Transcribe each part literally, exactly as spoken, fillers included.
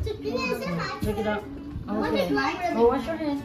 Check it out. Okay. Go wash your hand.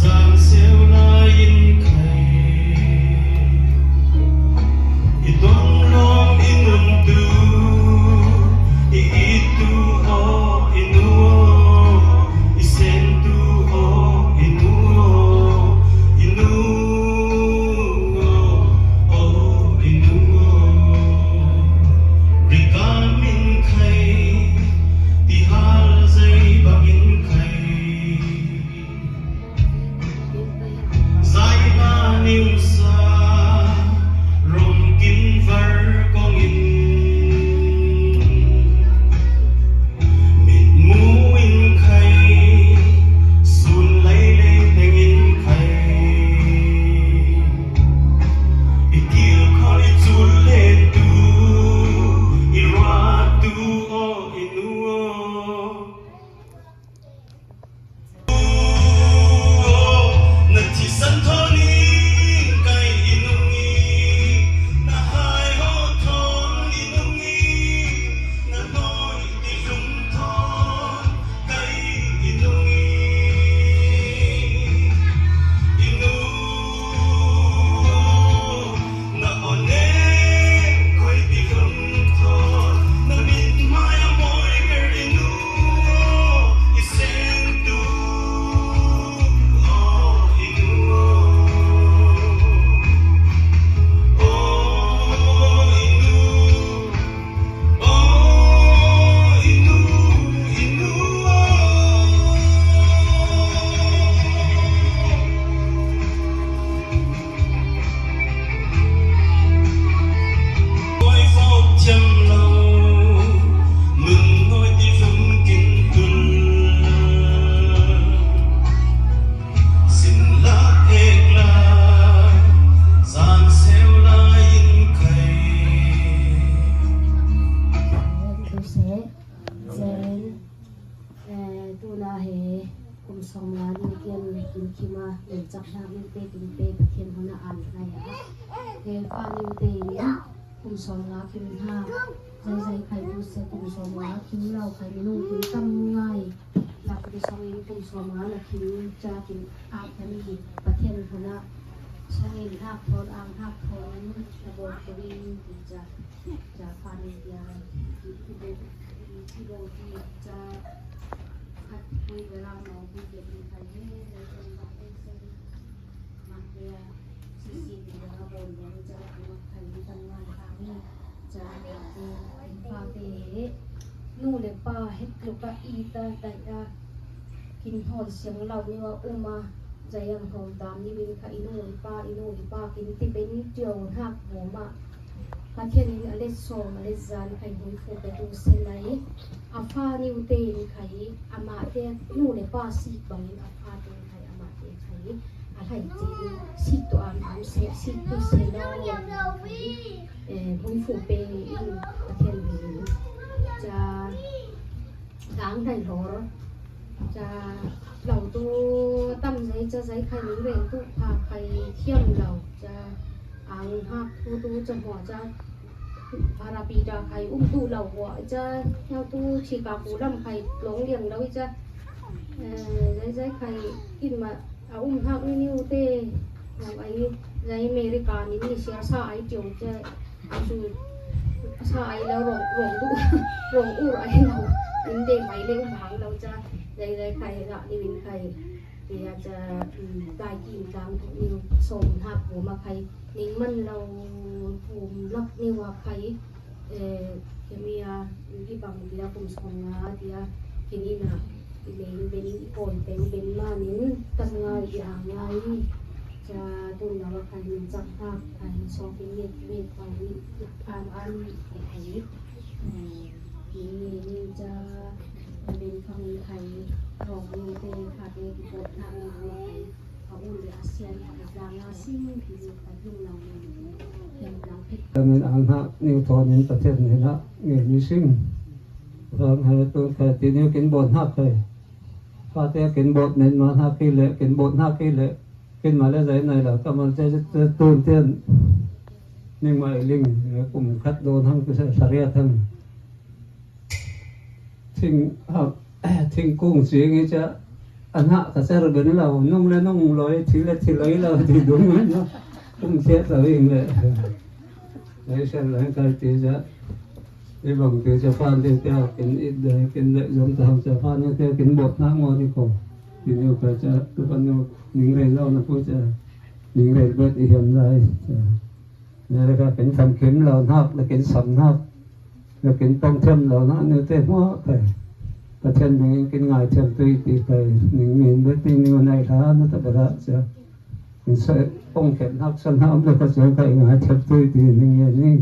Zan seu lai in khai, i dong lawm i nuntu, i ittu aw i nu aw, i sentu aw i nu aw, i nu aw, aw i nu aw. Rikam in khai, ti hal zei bang in khai. Zaina nimsa, rom kin var kong in. Mit mu in khai, sun lei lei teng in khai. I kil khol i cul le tu, i ruat tu aw i nu aw. Na thisan thawn in kai i nung i, na hai haw thawn i nung i, na nawi ti hlum thawn kai i nung i, i nu aw. Na aw ne koi ti hlum thawn, na min mai a mawi ber i nu aw, i sentu aw i nu aw. Aw i nu, aw i nu, i nu aw. Hawi fawk thiam lo, nun hawi ti hlum kin tul. Sin lak ek la, zan seu lai in khai. Zen. Eh, tuna he kum sawmnga ni tiang kin khima, len chak hnak ni te kin pe Pathian hmuna an ngai a. He fa ni te in kum sawmnga khim hna. Zai zai khai tu se kum sawmnga khim lo khai minung khim tam ngai. Lak tu sawng in kum sawmnga la khim cha kin ap kan hi Pathian hmuna. Sawng in hnak thawn, ang hnak thawn, na bawm ko in kin cha. Ca fa ni tia, i, i, i, i, i, ca khat pui ve lam no pui ve ni khai he, le kan ba te sen. Ma te a, si si ni ve la bon ve ni ca ma khai ni kan ngai ta ni. Ca ma te, fa te he. Nu le pa het lo ka i ta ta a. Kin hawl siang lo ni wa um a. Zayang hawm tam ni win kha i nu i pa, i nu i pa kin ti ben tiu hnak hawm a. Pathian in a let sawm, a let zan khai hmuifu petu si lai. A fa niu tein khai, amah te nu le pa sik bangin a fa tein khai, amah te khai, a hlei cin sik tu am am se, sik tu se lo. Eh, hmuifu pe in Pathian hmui. Ca, dang hlei hlor. Ca, lo tu tam zei ca zei khai ning reng tu pha khai thiam lo. Ca, ang hak tu tu ca hmua ca. Para pi ta khai um tu lo hua ca. Hau tu chi ka ku lam khai long liang lo ca. Eh, zei zei khai kin ma a um hak ni niu te. Lam ai zei America ni ni siar sa ai tiong ca. Asu sa ai lo rong, rong du, rong ur ai lo. In de mai le um hang lo ca. Lai lai khai ra ni win khai. Tia ca, um, tai ki tang ni som hap ko ma khai. Ning man lo um lak ni wa khai. Eh, kemia, i bang tia kum sawmnga tia. Kini na, i leng ben, i koi teng ben ma nin. Tam ngai i a ngai. Ca tun lo a khai min chak hak khai min chawk in nget nget pau in an an khai khai. Ni ni ca min khang khai thawng ni te kha te ki pawt hak ni ni khai. Ka un le a sian a ka tlang a sing ki ni ka tlung lang ni ni. Tlung lang phit. Ka min an hak ni thawn in Pathian ni na nge ni sing. Rang hai tun khai ti ni kin bawt hak khai. Fate kin bawt nen ma hna khi le, kin bawt hna khi le, kin ma le zai nai lo, ka mal te, te tun tian. Ning mai ling, kum khat dawn hang, ku sa, sa riat hang. Thing, ah, thingkung sing i ca, a hna ka ser ben lo, nung le nung loi, thi le thi loi lo, ti dung mai no. Kum thiat lo ing le. Lai ser lai kai ti ca. I bang te ca fan te tia kin it dai, kin le zom ta hau ca fan te tia kin bawt hna maw ni ko. Ti neu ka ca, tu kan neu ning rei lo na pu ca. Ning rei bet i hiam lai ca. Ne le ka kin tham kim lo hnak, le kin sam hnak. Le kin pang thiam lo hnak, neu te hmuah kai. Pathian ning kin ngai thiam tui ti kai. Ning min bet ning neu nai hla na ta bera ca. Kin sa pong khen hak san ha om le ka chiang kai ngai thiam tui ti ning nge ning.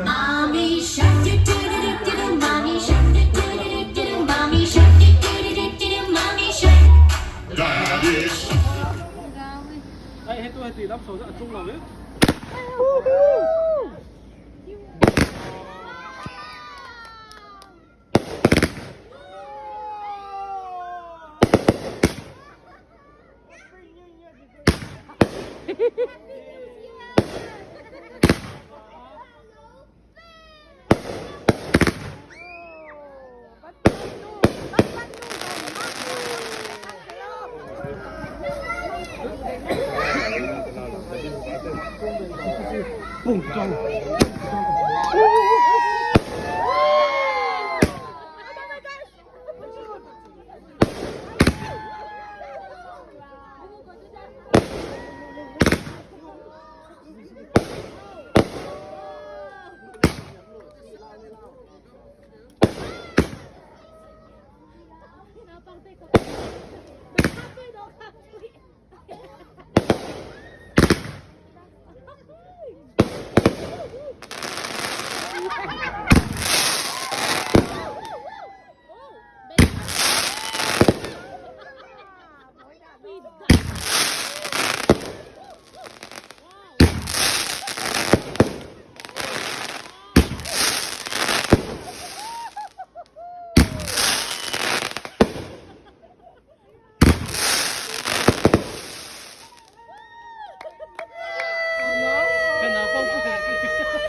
Mommy shark, do do do do do do, mommy shark, do do do do do do, mommy shark, do do do do do, mommy shark. Ai, hei tu hei ti lam so a tung lo e.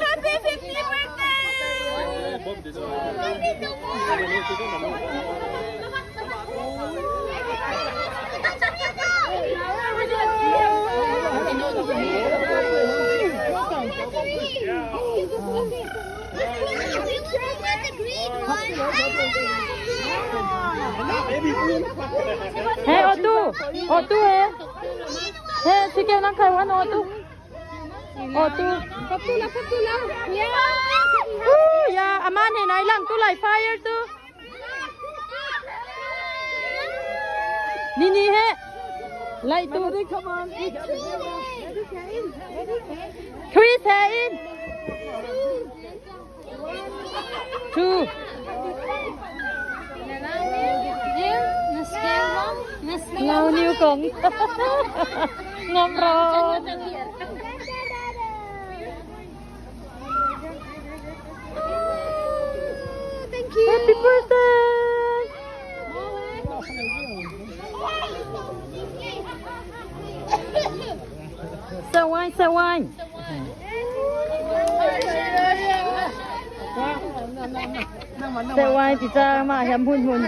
Happy fifty birthday! Hey, Otu! Otu, hey! Hey, sige, nang kaiwan, Otu. Otu. Papula, papula. Yeah. Ooh, yeah, aman he, nai lang tu lai fire tu. Nini he. Lai tu. Come on. Chris he in. Two. Lau niu kong. Ngam ro. Thank you. Happy birthday. Sa wine, sa wine. Sa wine, ti cha ma hiam hun hun.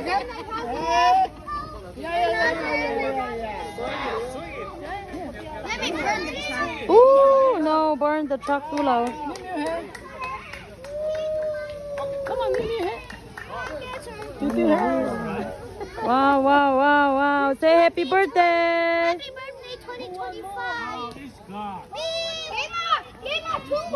Ooh, no, burn the truck too loud. Wow, wow, wow, wow. Say happy birthday. Happy birthday, twenty twenty-five. Gamer, gamer, two.